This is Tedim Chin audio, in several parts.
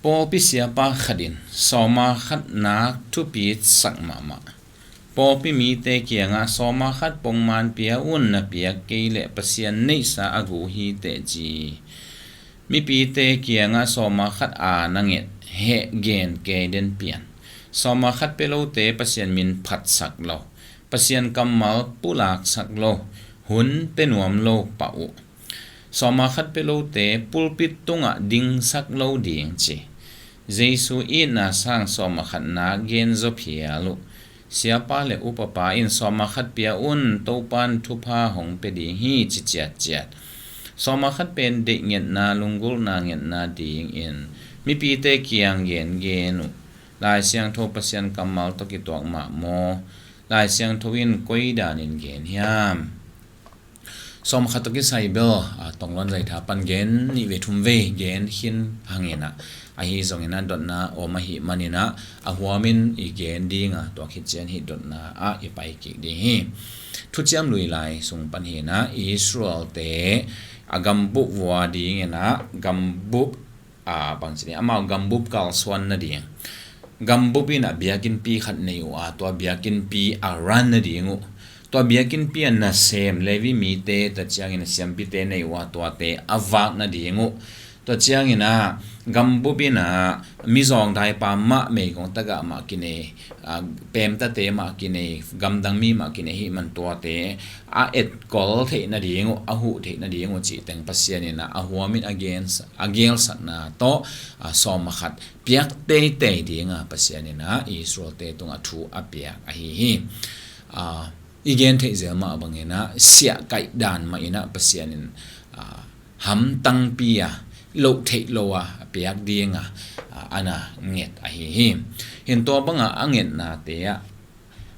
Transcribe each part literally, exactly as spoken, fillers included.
Pawlpi siapa khat in sawma khat nak thupi sak mahmah. Pawlpi mite kiangah sawma khat pongman pia un, na piak kei leh Pasian neihsa a gu hi teh ci. Mipite kiangah sawma khat a na nget heh gen kei den pian. Sawma khat pia lote Pasian min phatsak lo, Pasian kammal pulaksak lo, hun pia nuam lo pah uh. Sawma khat pia lote pulpit tungah dingsak lo ding ci. Jesu itna sang sawma khat nak gen zaw phial uh. Siapa le upapa in sawma khat pia un, Topan thupha hong pia ding hi ci ciatciat. Sawma khat pen deih ngetna, lunggulhna ngetna dingin mipite kiang gengen uh. Lai Siangtho Pasian kammal tawh kituak mah maw? Lai Siangtho in koi danin gen hiam? Sawma khat tawh kisai bel, a, tongluan zaitha pan gen nih vei thum vei gen khin hang in ah, ahi zongin ah dotna om ahih manin ah, a huamin i gen ding a, tua khit ciang hih dotna ah i pai kik ding hi. Thuciam Lui Lai sung pan hi in ah, Israel-te a gambup vua dingin ah, gambup a, bangci ni, amau gambup kalsuan nading. Gambup in ah biakinnpi khat nei uh a, tua biakinnpi a run nading uh. Tua biakinnpi a nasem Levi mite, tua ciangin siampite nei uh a, tuate a vak nading uh. Tua ciangin ah gambup in ah mizawng daipa mah, meigong tagah mah kinei, a, pemtate mah kinei, gamdang mi mah kinei hih man tuate a etkol theih nading uh, a huh theih nading uh cih teng Pasian in ah a huamin a gen, a gelsakna tawh, a, sawma khat piak teitei ding a Pasian in ah Israel-te tungah thu a piak ahi hi. A, i gen theih zel mah bangin ah siah kaih dan mah in ah Pasian in, a, hamtangpi a, loh theih lo a, a piak ding a, a, a na nget ahi hi. Hin tua banga a ngetnate ah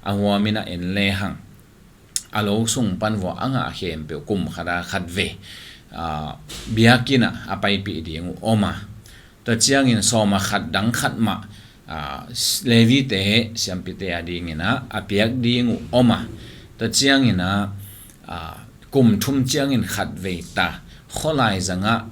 a huamin ah en lehang, a lo sung pan vua a ngah khempeuh kum khat a khat vei, a, biakinn ah a paipih ding uh om a, tua ciangin sawma khat dang khat mah, a, Levite, siampite a dingin ah a piak ding uh om a, tua ciangin ah, a, kum thum ciangin khat vei ta, khualai zangah,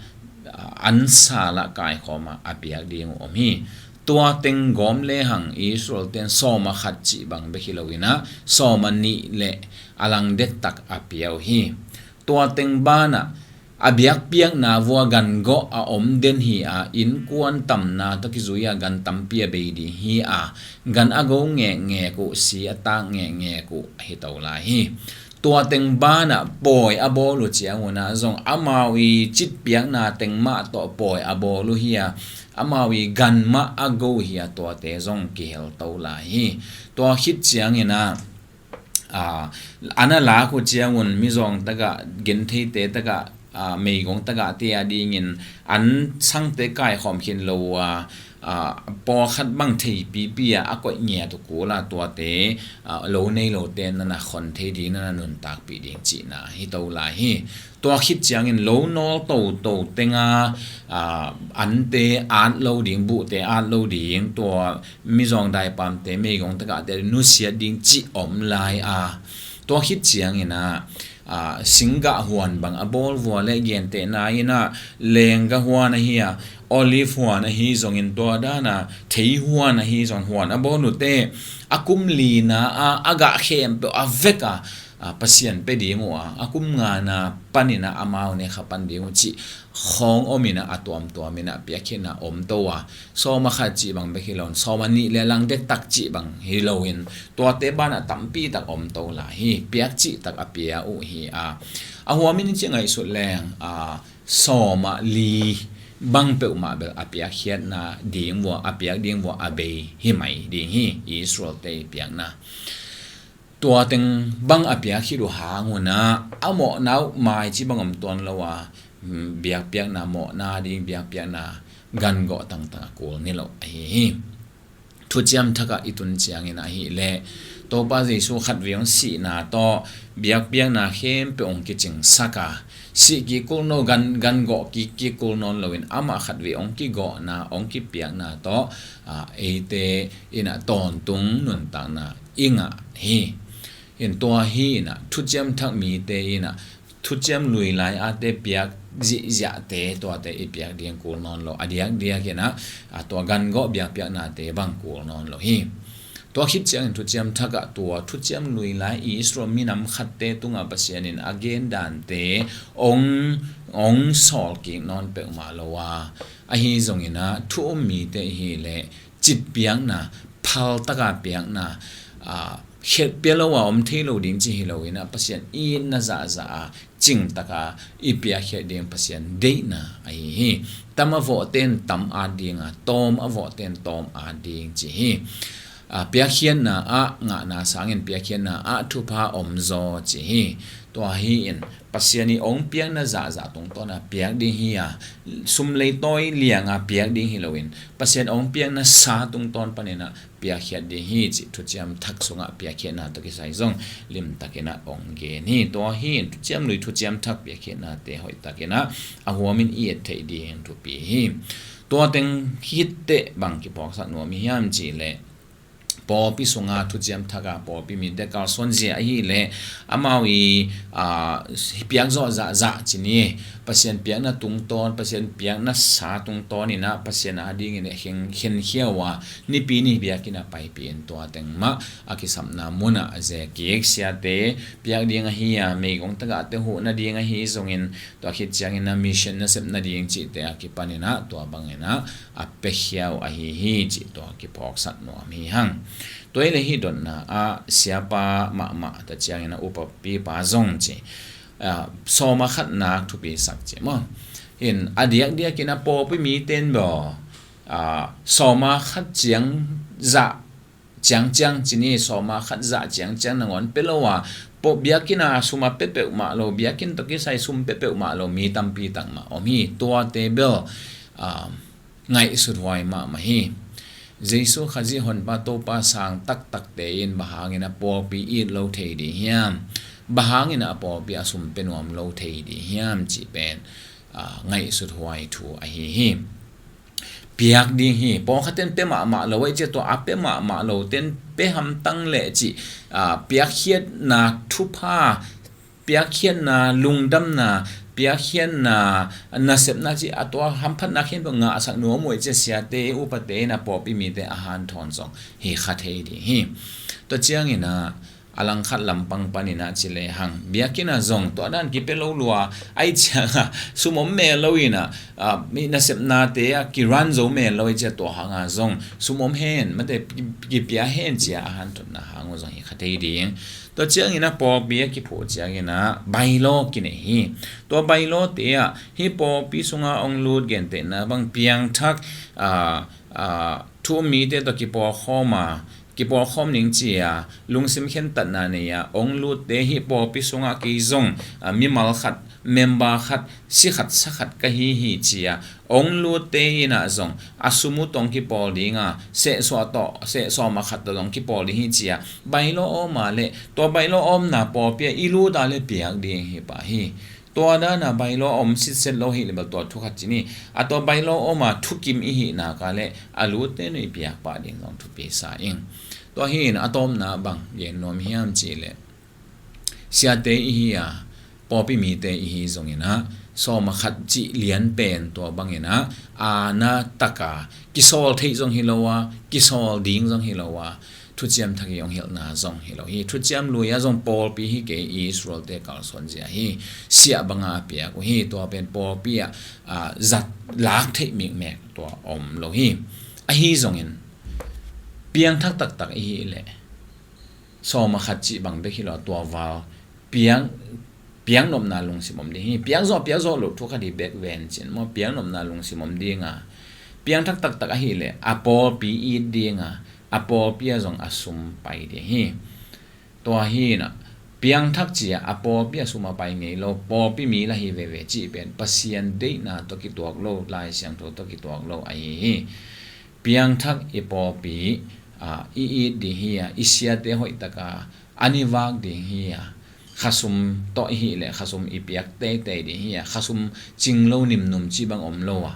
a, an sal ah kaikhawm ah a piak ding uh om hi. Tua teng gawm lehang Israel-ten sawma khat cih bang bek hi lo in ah, sawma nih le a lang dektak a pia uh hi. Tua teng banah a biakpiakna vua gangawh a om den hi a, innkuan tamna tawh kizui a gan tampi a bei ding hi a, gan a go ngekngek uh, si a tak ngekngek uh hi to lai hi. Tua teng banah pawi a bawl uh ciangun ah zong amau i citpiakna teng mah tawh pawi a bawl uh hi a, amau i gan mah a go uh hi a, tuate zong kihel to lai hi. Tua khit ciangin ah, a, an a lak uh ciangun mizawng tagah, gentheite tagah, a, meigong tagahte a dingin an sangte kaikhawm khin lo uh a, a, pawlkhat bang theipipi a a koih ngiat uh kul a, tuate, a, lo nei lote na na khon thei ding, na na nuntakpih ding cihna hi to lai hi. Tua khit ciangin lo nawl toto tenga, a, ante at lo ding, buhte at lo ding, tua mizawng daipamte, meigong tagahte nusiat ding cih om lai a, tua khit ciangin ah, a, singgah huan bang a bawl vua le gentehna in ah, lenggah huan ahi a, olive huan ahi zongin, tua dana thei huan ahi zong huan a bawl uh teh, a kum lina a, a gah khempeuh a vek a, a, Pasian pia ding uh a, a kum ngana panin ah amau ne kha pan ding uh cih khawng om in ah, a tuamtuam in ah piakkhiatna om to a, sawma khat cih bang bek hi lo in, sawma nih le lang dektak cih bang hi lo in, tuate banah tampi tak om to lai hi. Piak cih tak a pia uh hi a, a huamin i ci ngaihsut leng, a, sawma li bang peuhmah bel a piakkhiatna ding vua, a piak ding vua a bei hi mai ding hi, Israel-te i piakna. Tua teng bang a piak khit uh hang un ah, a mawhna uh mai ci bang om tuan lo a, mm, biakpiakna mawhna ding, biakpiakna gangawh tangtang a kul ni lo ahi hi. Thuciam Thak ah i tun ciangin ahih leh, Topa Jesu khatvei hong sihna tawh biakpiakna khempeuh hong kicingsak a, sih kik kul nawn, gan, gangawh kik kik kul nawn loin amah khatvei hong kigawhna, hong kipiakna tawh, a, eite in ah tawntung nuntakna i ngah hi. In tua hi in ah, Thuciam Thak mite in ah, thuciam lui lai ate piak zihziahte tuate i piak ding kul nawn lo. A diakdiak in ah, a tua gangawh biakpiaknate bang kul nawn lo hi. Tua khit ciangin thuciam thak ah tua thuciam lui lai Israel minam khatte tungah Pasian in a gen dante ong, ong sawl kik nawn peuhmah lo a, ahi zongin ah thu um mite i hih leh citpiakna, phaltaka piakna, a, khelh pia lo a om thei lo ding ci hi lo in ah, Pasian itna zahzah a cingtaka i piakkhiat ding Pasian deihna ahi hi. Tam a vawhte in tam at ding a, tawm a vawhte in tawm at ding ci hi. A, piakkhiatna ah ngahna sangin piakkhiatna ah thupha om zaw ci hi. Tua hi in Pasian i ong piakna zahzah tungtawn a piak ding hi a, sum lei tawi liang a piak ding hi lo in, Pasian ong piakna sa tungtawn panin ah piakkhiat ding hi cih thuciam thak sungah piakkhiatna tawh kisai zong limtakin ah ong gen hi. Tua hi in thuciam lui thuciam thak piakkhiatnate hoihtakin ah a huamin i et theih ding thupi hi. Tua teng khit teh bang kiphawksak nuam i hiam cih leh, pawlpi sunga thuciam thak a pawlpi mite kalsuan zia ahih leh amau i, a, piak zawh zahzah ci ni, Pasian piakna tungtawn, Pasian piakna sa tungtawn in ah Pasian a dingin a khen, khenkhia uh a, nipi ni biakinn a paipih in tua teng mah a kisapna munah a ze kik, siate piak ding ahi a, meigong tagahte huh nading ahi zongin, tua khit ciangin a mission nasep nading cihte a kipan in ah tua bangin ah a piakhia uh ahi hi cih tua kiphawksak nuam hi hang. Tua hi leh hih dotna ah siapa mahmah ta ciangin a upapipa zong ci, a, sawm a khat nak thupisak ci maw? Hin a diakdiakin a pawlpi mite in baw, a, sawm a khat ciang zah ciangciang ci ni, sawm a khat zah ciangciang nangawn pia lo a, pawh biakinn a sum a pia peuhmah lo, biakinn tawh kisai sum pia peuhmah lo mi tampi tak mah om hi. Tuate bel, a, ngaihsut huai mahmah hi. Jesu Khazih Honpa Topa sang taktakte in bang hangin a pawlpi it lo thei ding hiam? Bang hangin a pawlpi a sum pia nuam lo thei ding hiam cih pen, a, ngaihsut huai thu ahi hi. Piak ding hi. Pawlkhat ten pia mahmah lo ahih ciang tua a pia mahmah lo ten pia hamtang leh cih, a, piakkhiatna thupha, piakkhiatna lungdamna, piakkhiatna nasepna cih a tua hamphatna khempeuh ngahsak nuam uh ahih ciang siate upate in a pawlpi mite a hanthawn zong hi kha thei ding hi. Tua ciangin a, a langkhat lampang panin a ci lehang, biakinn a zong tua dan kipia lo lua ahih ciangin a sum om mel lo in a, a, mi nasepnate a kirun zo mel lo ahih ciang tua hang a zong sum om hen, mate ki, kipia hen ci a a hanthotna hang uh zong hi kha thei ding. Tua ciangin a pawlpi a kiphuh ciangin a bylaw kinei hi. Tua bylaw te ah hih pawlpi sunga ong lut gentehna bang piangthak, a, a, thu um mite tawh kipawlkhawm a, kipawlkhawm ning ci a, lungsim khentatna nei a ong lutte hih pawlpi sungah kei zong, a, mimal khat, member khat, si khat sa khat ka hi hi ci a ong lutte in a zong a sum uh tawh kipawl ding a, sehsuah tawh, sehsuah sawm a khat tawh zong kipawl ding hi ci a bylaw om a leh, tua bylaw omna pawlpi ah i lut a leh piak ding hi pah hi. Tua dan a bylaw om sitset lo hi leh bel tua thu khat ci ni. A tua bylaw om a thukim i hih nak a leh a lutte nuih piak pah ding zong thupi sa ing. Tua hi in a tawpna bang gen nuam hiam cih leh, siate i hi a, pawlpi mite i hi zongin a, sawm a khat cih lian pen tua bangin a, aana taka kisawl theih zong hi lo a, kisawl ding zong hi lo a, thuciam thak i ong hilhna zong hi lo hi. Thuciam lui a zong pawlpi hi kei, Israel-te kalsuan zia hi. Siah banga a piak uh hi. Tua pen pawlpi ah, a, zat lak theih mikmek tua om lo hi. Ahi zongin piangthak taktak i hih leh sawm a khat cih bang bek hi lo a, tua val piang, piang nopna lungsim om ding hi. Piak zawh, piak zawh loh thu khat hi bek ven cin maw, piak nopna lungsim om ding a, piangthak taktak ahih leh a pawlpi it ding a, a pawlpi ah zong a sum pai ding hi. Tua hi in a, piangthak ci a a pawlpi ah sum a pai ngei lo, pawlpi mi lah hi veve cih pen Pasian deihna tawh kituak lo, Lai Siangtho tawh kituak lo ahi hi. Piangthak i pawlpi, a, i it ding hi a, i siate hoihtaka an i vak ding hi a, khasum tawh i hih leh khasum i piak teitei ding hi a, khasum cing lo nimnum cih bang om lo a.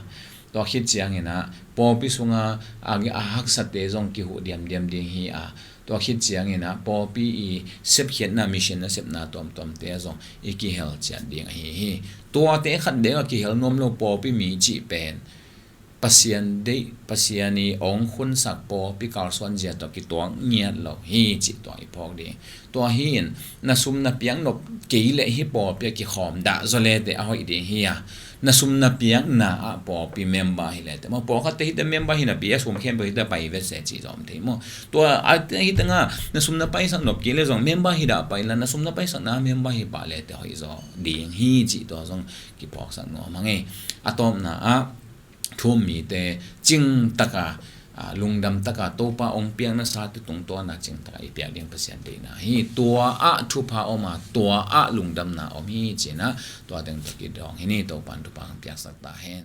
Tua khit ciangin a, pawlpi sunga a, a haksate zong kihuh diamdiam ding hi a, Tua khit ciangin ah pawlpi i sepkhiatna, mission nasepna tuamtuamte ah zong i kihel ciat ding ahi hi. Tuate khat bek a kihel nuam lo pawlpi mi cih pen Pasian deih, Pasian i ong khunsak pawlpi kalsuan zia tawh kituak ngiat lo hi cih tua i phawk ding. Tua hi in na sum na piak nop kei leh hih pawlpi a kikhawm dah zaw lete a hoih ding hi a, na sum na piakna ah pawlpi member hi lete maw, pawlkhatte hite member hi napi a sum khempeuh hite pai vet se cih zong om thei maw. Tua a hite nga na sum na paisak nop kei leh zong member hi dah pai la, na sum na paisakna member hi pah lete hoih zaw ding hi cih tua zong kiphawksak nuam hang ei. A tawpna ah thu-um mite cingtaka, a, lungdam taka Topa ong piakna sate tungtawna cingtaka i piak ding Pasian deihna hi. Tua ah thupha om a, tua ah lungdamna om hi ci-in ah tua teng tawh kidawng hi ni. Topan thupha hong piaksak ta hen.